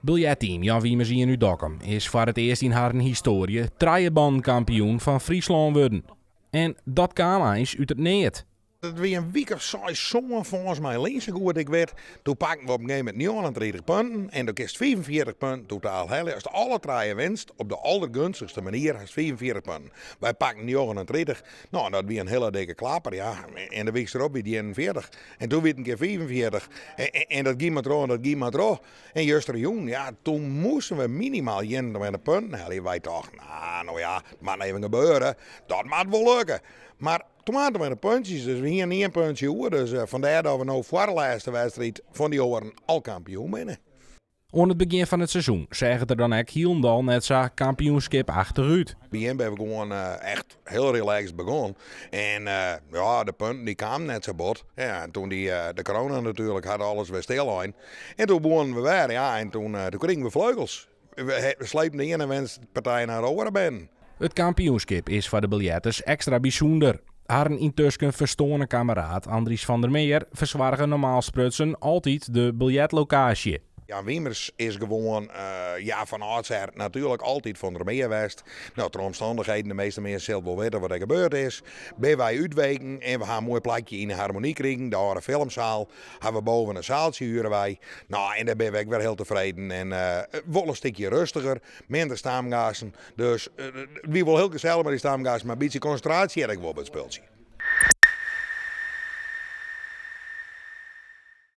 Biljertteam Jan Wiemers ien út Dokkum is foar it earst yn harren histoarje trijebannen kampioen fan Fryslân wurden. En dat kaam eins út it neat. It wie in wike of seis, sân folgens my lyn, sa goed ik wit. Doe pakten we op in gegeven momint 39 punten en do kinst 45 punten totaal helje. Ast alle trije winst op de aldergunstichste manier, hast 45 punten. Wy pakten 39. No, dat wie in hiele dikke klapper, ja. En de wyks derop wie it 41. En doe wie it in kear 45. En dat gie mar troch en dat gie mar troch. En justerjûn, ja, toen moasten we minimaal 21 punten helje. Wy tochten, ah, no ja, it moat even gebeure. Dat moat wol lukke. Mar 22 puntsjes, dus we hienen ien puntsje oer. Dus fandêr dat we no foar de lêste wedstriid fan dy oaren al kampioen binne. Oan it begjin fan it seizoen seach it der dan ek hielendal net sa kampioenskipachtich út. Begjin binne we gewoan echt hiel relaxed begûn. En ja, de punten dy kamen net sa bot. Ja, en toen die de corona natuerlik hat alles wer stillein. En toen begûnen we wer, ja, en toen, toen krigen we fleugels. We sleepten de iene winstpartij nei de oare binnen. It kampioenskip is foar de biljerters ekstra bysûnder. Harren yntusken ferstoarne kammeraat Andries van der Meer fersoarge normaal sprutsen altyd de biljertlokaasje. Jan Wiemers is gewoan ja, fan âldsher natuerlik altyd Van der Meer west. No, troch omstannichheden, de measte minsken sille wol witte wat der gebeurd is, binne wy útweken en we ha in moai plakje yn de Harmonie krigen, de âlde filmsaal. Ha we boven in saaltsje huren wy. No, en dêr binne we ek wer hiel tefreden. En wol in stikje rêstiger, minder stamgasten. Dus it wie wol hiel gesellich mei dy stamgasten, mar in bytsje konsintraasje heart ek wol by it spultsje.